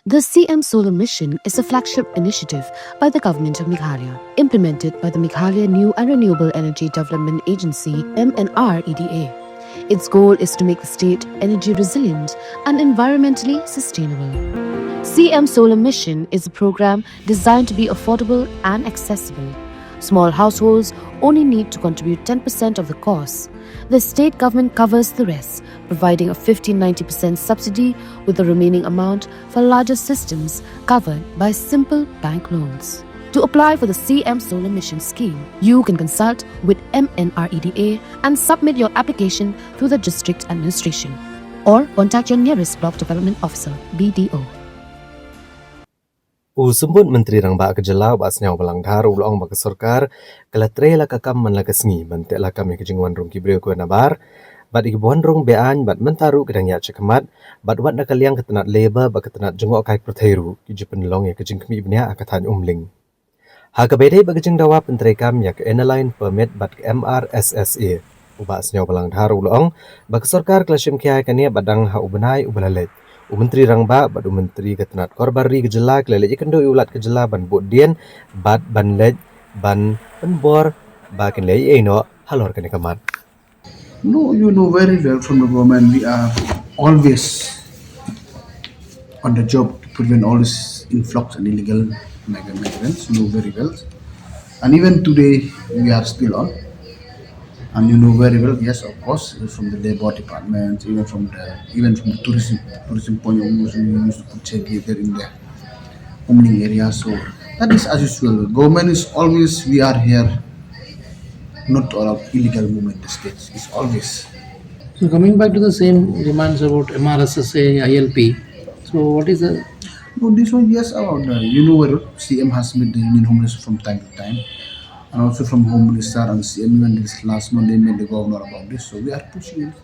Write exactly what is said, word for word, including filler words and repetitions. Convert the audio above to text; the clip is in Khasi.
The C M Solar Mission is a flagship initiative by the Government of Meghalaya, implemented by the Meghalaya New and Renewable Energy Development Agency, M N R E D A. Its goal is to make the state energy resilient and environmentally sustainable. C M Solar Mission is a program designed to be affordable and accessible. Small households only need to contribute ten percent of the costs. The state government covers the rest, providing a fifty ninety percent subsidy, with the remaining amount for larger systems covered by simple bank loans. To apply for the C M Solar Mission scheme, you can consult with M N R E D A and submit your application through the district administration, or contact your nearest block development officer, B D O. U Symbud Myntri Rangbah ka Jylla, u Bah Sniawbhalang Dhar, u la ong ba ka sorkar ka la trei la ka kam man la ka sngi ban teh lakam ïa ka jingwan rung ki briew kiba nabar bad ïa kiba wan rung be-aiñ, bad mynta ruh ka dang ïaid shakhmat, bad wat na ka liang ka tnat labour bad ka tnat jngohkai pyrthei ruh ki ju pynlong ïa ka jingkhmih bniah ha ka thaiñ Umling. Ha kaba ïadei bad ka jingdawa pyntreikam ïa ka Inner Line Permit bad ka M R S S A, u Bah Sniawbhalang Dhar u la ong ba ka sorkar ka la shim khia ïa kane bad dang ha u bnai uba la leit, u Myntri Rangbah bad u Myntri ka tnat Korbar Ri ka Jylla ki la leit ïakynduh ïa u Lat ka Jylla ban buh dien bad ban leit ban pynbor ba kin leit ïeh noh halor kane ka mat. No, you know very well, from the government, we are always on the job to prevent all this influx and illegal migrant, migrants. You know very well. And even today, we are still on. And you know very well, yes, of course, from the labor department, even from the, even from the tourism, tourism point of view, we used to put segregated in there. Umling area. So that is as usual. Government is always, we are here, not all of illegal movement in the states. It's always. So coming back to the same demands about M R S S A, I L P. So what is the No, this one, yes, about the, you know, where C M has met the Union Home Minister from time to time, and also from Home Minister and C M, even this last month they met the governor about this. So we are pushing it.